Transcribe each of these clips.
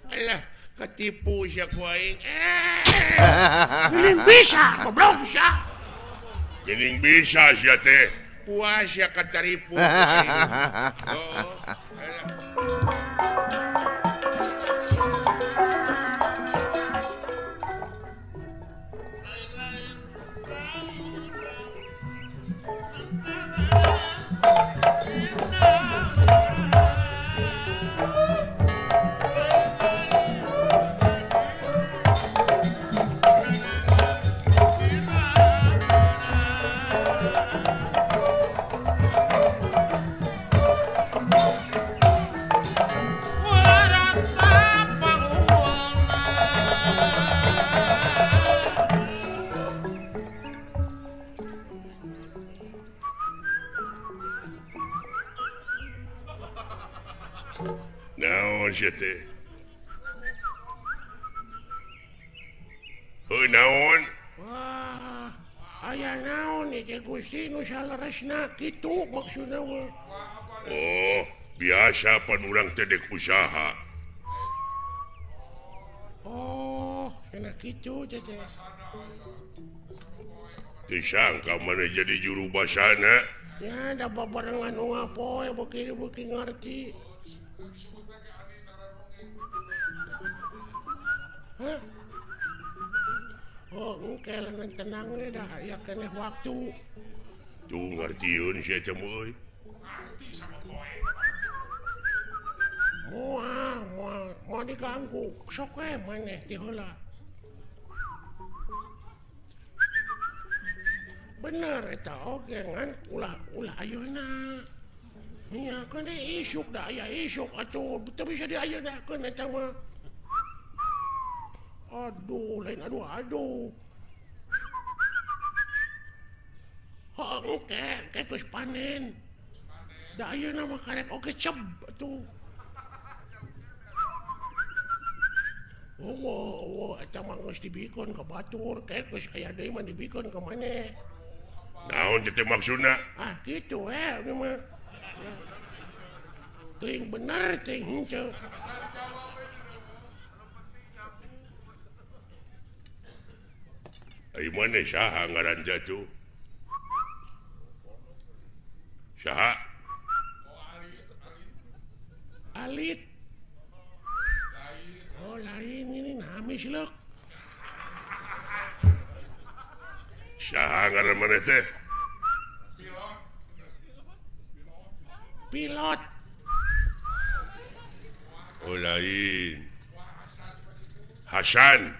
Alah, ketipu sia ku aing. Geuning bisa, goblok sia. Geuning bisa sia teh. Puas sia kataripu ku aing. Oh. Naon sia teh? Heuh naon? Wah, aya naon ieu Gusti nu saleresna kitu maksudna mah. Oh, biasa pan urang teh dek usaha. Oh, kena kitu teh. Teu sangka maneh jadi juru basana. Ya, da babarengan nu ngapoe beuki-beuki ngarti. Hah? Oh, engke leungeun tenang we dah aya keneh waktu. Tuh ngartieun sia teh euy. Moal, moal, moal diganggu. Sok we maneh ti heula. Bener eta oge ngan ulah ayeuna. Nya keun isuk da aya isuk atuh teu bisa diayeuna-keun eta mah. Aduh, lain aduh aduh. Heuh, engke engke geus panen. Da ayeuna mah karek oge ceb atuh. Oh, eta mah geus dibikeun ka batur, ke geus aya deui mah dibikeun ka maneh. Naon teh maksudna? Ah, kitu we ieu mah. Teuing bener teuing henteu. Ai maneh saha ngaran teh atuh? Saha? Alit. Oh, lain ini nami sileuk. Saha ngaran maneh teh? Pilot. Oh, lain. Hasan.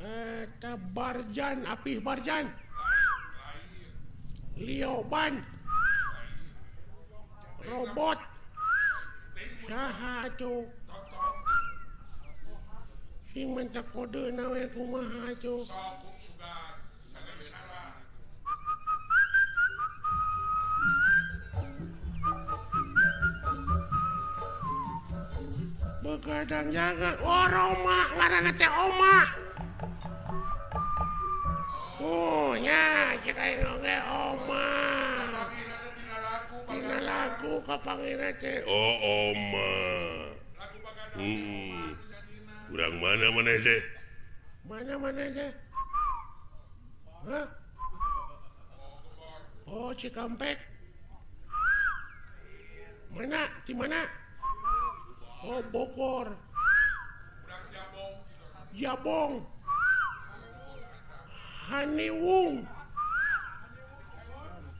Eta Barjan, Apih Barjan. Lioban. Robot. Saha atuh? Sing minta kode we kumaha atuh? Begadang jangan. Oh, Roma, ngaranna teh Oma. Oh, nya cek aing oge Oma. Tina lagu kapanggihna teh. Oh, Oma. Urang mana maneh teh? Mana maneh teh? Hah? Oh, Cikampek. Mana? Di mana? Oh, Bogor. Jabong. Haniwung.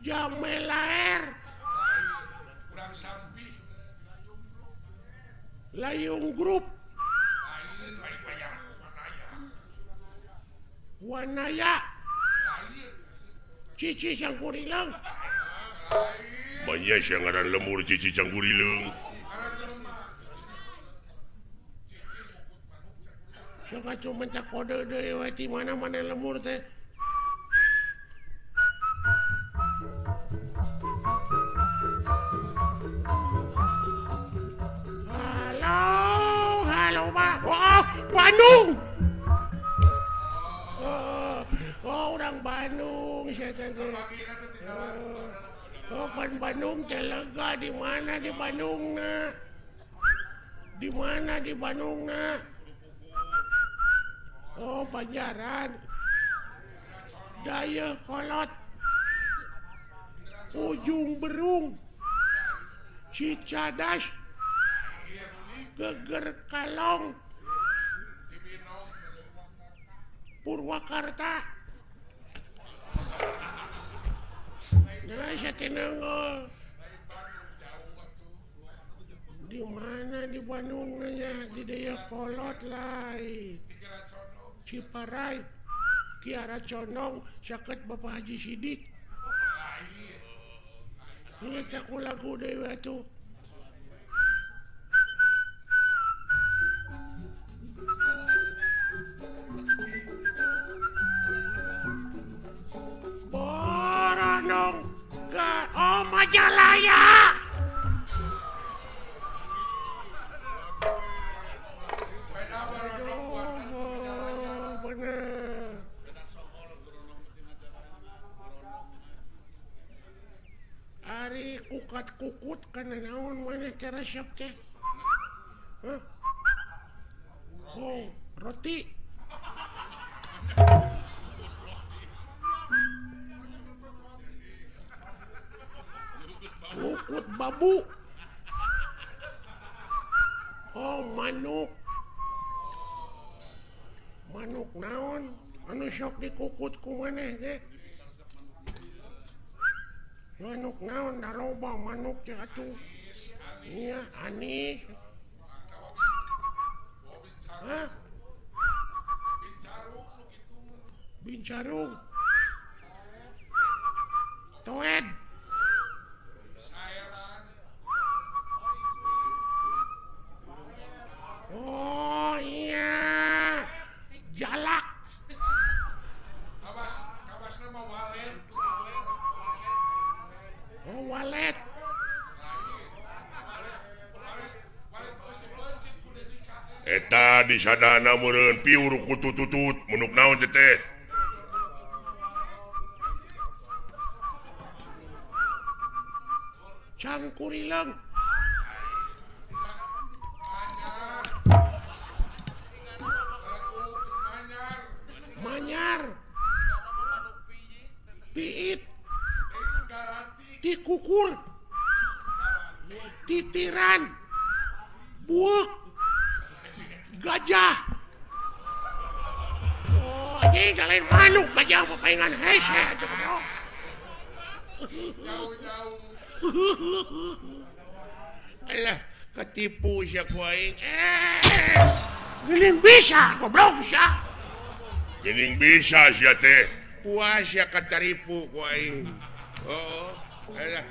Jamelaer. Layung Group. Wanaya. Cici Cangkurileung. Banyak yang ngaran lemur Cici Cangkurileung. Sok atuh minta kode deui we ti mana-mana lemur teh. Halo, halo Pak. Oh, Bandung. Oh, oh, orang Bandung saya teh. Oh, pan Bandung teh lega di mana di Bandungna? Di mana di Bandungna? Oh, Banjaran. Dayakolot. Ujung Berung. Cicadas. Geger Kalong. Purwakarta. Nah, saya tenang. Di mana di Bandung nanya di Dayakolot lah. Ciparai, Kiara Condong, saket Bapak Haji Sidik. Ini aku lagu dewe tuh. Boronong ke oh Majalaya. Aduh, bener. Ari kukat-kukut kana naon maneh teh resep teh? Hah? Oh, roti. Kukut babu. Oh, manuk. Manuk naon? Anu sok dikukut ku maneh teh? Manuk naon da loba manuk teh atuh. Iya, anis. Hah? Bincarung. Toed. Oh iya, jalak. Oh walet. Eta di sadana meureun piur kutututut menuk naon teh teh. Cangkurileung. Manyar. Piit. Tikukur. Titiran. Buuk. Gajah. Oh, anjing lain manuk gajah mah paingan hese atuh. Alah, ketipu sia ku aing. Geuning bisa goblok sia. Geuning bisa sia teh. Puas sia kataripu ku aing. Oh, alah.